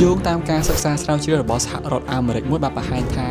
យោងតាមការសិក្សាស្រាវជ្រាវរបស់សហរដ្ឋអាមេរិកមួយបានបង្ហាញថា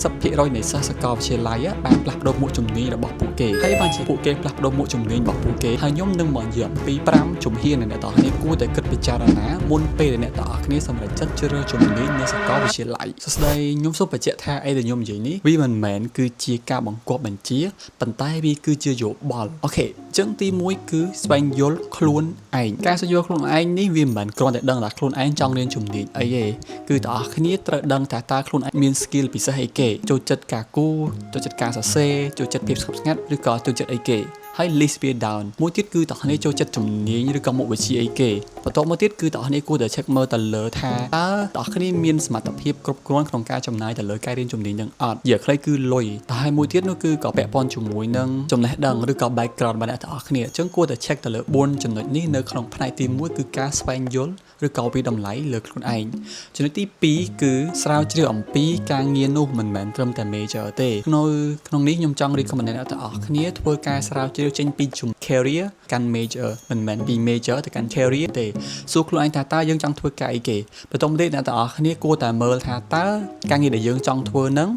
30%នៃសិស្សសាកលវិទ្យាល័យបានផ្លាស់ប្ដូរមុខជំនាញរបស់ពួកគេហើយបានជាពួកគេផ្លាស់ប្ដូរមុខជំនាញរបស់ពួកគេហើយខ្ញុំនឹងមកនិយាយអំពី5ជំហានដែលអ្នកទាំងអស់គ្នាគួរតែគិតពិចារណាមុនពេលដែលអ្នកទាំងអស់គ្នាសម្រេចចិត្តជ្រើសរើសជំនាញនៅសាកលវិទ្យាល័យសួស្តីខ្ញុំសូមបញ្ជាក់ថាអីដែលខ្ញុំនិយាយនេះវាមិនមែនគឺជាការបង្គាប់បញ្ជាប៉ុន្តែវាគឺជាយោបល់ okay អញ្ចឹងទី1គឺស្វែងយល់ខ្លួនឯងការស្វែងយល់ខ្លួនឯងនេះវាមិនមែនគ្រាន់តែដឹងថាខ្លួនឯងចង់រៀនជំនាញអីទេគឺទាំងអស់គ្នាត្រូវដឹងថាតើខ្លួនឯងមាន skill ពិសេសអីគេចូលចិត្តការគូរចូលចិត្តការសរសេរចូលចិត្តភាពស្ងប់ស្ងាត់ឬក៏ចូលចិត្តអីគេហើយ list វា down មួយទៀតគឺទាំងគ្នាចូលចិត្តជំនាញឬក៏មុខវិជ្ជាអីគេបន្ទាប់មកទៀតគឺទាំងគ្នាគួរតែ check មើលទៅលើថាតើទាំងគ្នាមានសមត្ថភាពគ្រប់គ្រាន់ក្នុងការចំណាយទៅលើការរៀនជំនាញនឹងអត់និយាយខ្លីគឺលុយតែហើយមួយទៀតនោះគឺក៏ពាក់ព័ន្ធជាមួយនឹងចំណេះដឹងឬក៏ background របស់អ្នកទាំងអស់គ្នាអញ្ចឹងគួរតែ check ទៅលើ4ចំណុចនេះនៅក្នុងផ្នែកទី1គឺការស្វែងយល់ឬក៏វាតម្លៃលើខ្លួនឯងចំណុចទី2គឺស្រាវជ្រាវអំពីការងារនោះមិនមែនត្រឹមតែ major ទេក្នុងក្នុងនេះខ្ញុំចង់ recommend អ្នកទាំងអស់គ្នាធ្វើការស្រាវជ្រាវចេញពីជំ career កាន់ major មិនមែនពី major ទៅកាន់ career ទេសួរខ្លួនឯងថាតើយើងចង់ធ្វើការអីគេបន្ទាប់មកទៀតអ្នកទាំងអស់គ្នាគួរតែមើលថាតើការងារដែលយើងចង់ធ្វើហ្នឹង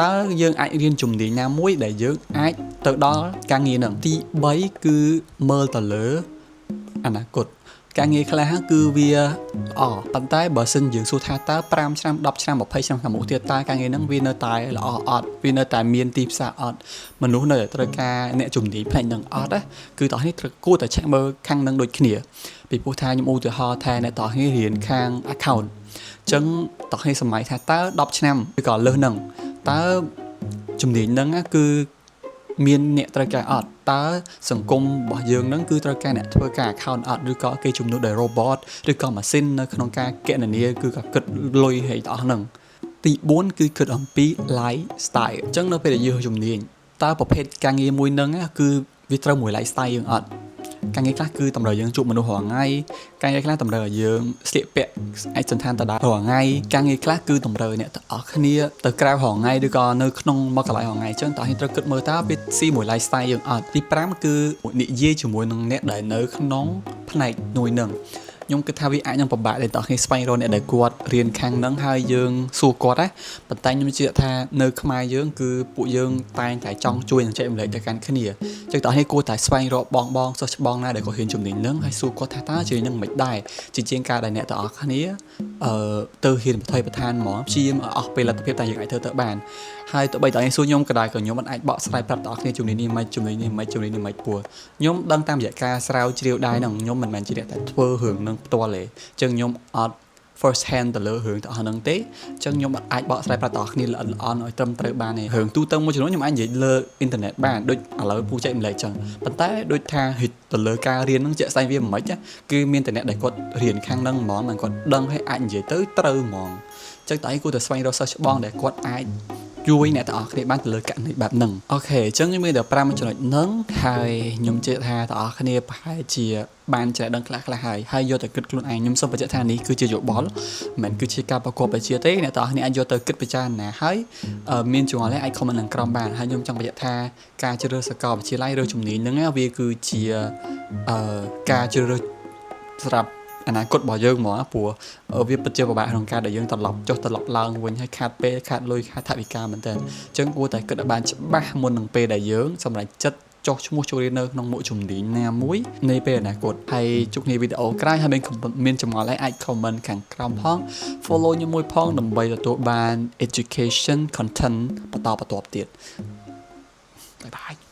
តើយើងអាចរៀនជំនាញណាមួយដែលយើងអាចទៅដល់ការងារហ្នឹងទី3គឺមើលទៅលើអនាគតការងារខ្លះគឺវាល្អប៉ុន្តែបើសិនយើងសួរថាតើ5ឆ្នាំ10ឆ្នាំ20ឆ្នាំខាងមុខទៀតតើការងារហ្នឹងវានៅតែល្អអត់វានៅតែមានទីផ្សារអត់មនុស្សនៅតែត្រូវការអ្នកជំនាញផ្នែកហ្នឹងអត់ណាគឺតោះនេះត្រូវគួរតែ check មើលខាងហ្នឹងដូចគ្នាពីព្រោះថាខ្ញុំឧទាហរណ៍ថាអ្នកតោះនេះរៀនខាង account អញ្ចឹងតោះនេះសម័យថាតើ10ឆ្នាំឬក៏លើសហ្នឹងតើជំនាញហ្នឹងគឺមានអ្នកត្រូវការអត់តើសង្គមរបស់យើងហ្នឹងគឺត្រូវការអ្នកធ្វើការ account អត់ឬក៏គេជំនួសដោយ robot ឬក៏ម៉ាស៊ីននៅក្នុងការគណនាគឺក៏គិតលុយហើយទាំងអស់ហ្នឹងទី4គឺគិតអំពី lifestyle អញ្ចឹងនៅពេលដែលយើងជំនាញតើប្រភេទការងារមួយហ្នឹងគឺវាត្រូវមួយ lifestyle យើងអត់ការងារខ្លះគឺតម្រូវយើងជួបមនុស្សរាល់ថ្ងៃការងារខ្លះតម្រូវឲ្យយើងស្លៀកពាក់ឯកសណ្ឋានដដែលរាល់ថ្ងៃការងារខ្លះគឺតម្រូវអ្នកទាំងអស់គ្នាទៅក្រៅរាល់ថ្ងៃឬក៏នៅក្នុងមកកន្លែងរាល់ថ្ងៃអញ្ចឹងតើយើងត្រូវគិតមើលតើវាស៊ីមួយ lifestyle យើងអត់ទី5គឺនិយាយជាមួយនឹងអ្នកដែលនៅក្នុងផ្នែកមួយនឹងខ្ញុំគិតថាវាអាចនឹងពិបាកដែលតោះគ្នាស្វែងរកអ្នកដែលគាត់រៀនខាងហ្នឹងហើយយើងសួរគាត់ណាប៉ុន្តែខ្ញុំជឿថានៅខ្មែរយើងគឺពួកយើងតែងតែចង់ជួយនិងចែករំលែកទៅកាន់គ្នាចឹងតោះនេះគួរតែស្វែងរកបងបងសិស្សច្បងណាដែលគាត់រៀនជំនាញហ្នឹងហើយសួរគាត់ថាតើជំនាញហ្នឹងមិនដែរជាជាងការដែលអ្នកទាំងអស់គ្នាអឺទៅរៀនបថុយប្រឋានហ្មងព្យាយាមឲ្យអស់ពេលលទ្ធភាពតែយើងអាចធ្វើទៅបានហើយទោះបីតើសួរខ្ញុំក៏ដោយក៏ខ្ញុំមិនអាចបកស្រាយប្រាប់តើគ្នាជំនាញនេះមិនជំនាញនេះមិនជំនាញនេះមិនព្រោះខ្ញុំដឹងតាមរយៈការស្រាវជ្រាវដែរហ្នឹងខ្ញុំមិនមែនជាអ្នកតែធ្វើរឿងហ្នឹងផ្ទាល់ទេអញ្ចឹងខ្ញុំអត់ first hand ទៅលើរឿងទាំងអស់ហ្នឹងទេអញ្ចឹងខ្ញុំអាចបកស្រាយប្រាប់ដល់គ្នាល្អិតល្អន់ឲ្យត្រឹមត្រូវបានទេរឿងទូទៅមួយចំនួនខ្ញុំអាចនិយាយលើអ៊ីនធឺណិតបានដូចឥឡូវពូចែករំលែកចឹងប៉ុន្តែដូចថាហិតទៅលើការរៀនហ្នឹងជាក់ស្ដែងវាមិនម៉េចគឺមានតែអ្នកដែលគាត់រៀនខាងហ្នឹងហ្មងគាត់ដឹងហើយអាចនិយាយទៅត្រូវហ្មងចឹងតើឯងគួរតែស្វែងរកសិស្សច្បងដែលគាត់អាចជួយអ្នកទាំងអស់គ្នាបានទៅលើករណីបែបហ្នឹង okay អញ្ចឹងខ្ញុំមានតែ5ចំណុចហ្នឹងហើយខ្ញុំជឿថាទាំងអស់គ្នាប្រហែលជាបានចំណេះដឹងខ្លះខ្លះហើយហើយយកទៅគិតខ្លួនឯងខ្ញុំសូមបញ្ជាក់ថានេះគឺជាយោបល់មិនមែនគឺជាការប្រកបវិជ្ជាទេអ្នកទាំងអស់គ្នាអាចយកទៅគិតពិចារណាហើយមានចម្ងល់អាច comment ខាងក្រោមបានហើយខ្ញុំចង់បញ្ជាក់ថាការជ្រើសរើសសាកលវិទ្យាល័យឬជំនាញហ្នឹងវាគឺជាអឺការជ្រើសរើសសម្រាប់អនាគតរបស់យើងហ្មងព្រោះវាពិតជាពិបាកក្នុងការដែលយើងត្រឡប់ចុះត្រឡប់ឡើងវិញហើយខាតពេលខាតលុយខាតថវិកាមែនតើអញ្ចឹងគួរតែគិតឲ្យបានច្បាស់មុននឹងពេលដែលយើងសម្រេចចិត្តចុះឈ្មោះចូលរៀននៅក្នុងមុខជំនាញណាមួយនៃពេលអនាគតហើយជួបគ្នាវីដេអូក្រោយហើយមានមានចម្ងល់ហើយអាច comment ខាងក្រោមផង follow ខ្ញុំមួយផងដើម្បីទទួលបាន education content បន្តបន្ទាប់ទៀត bye bye.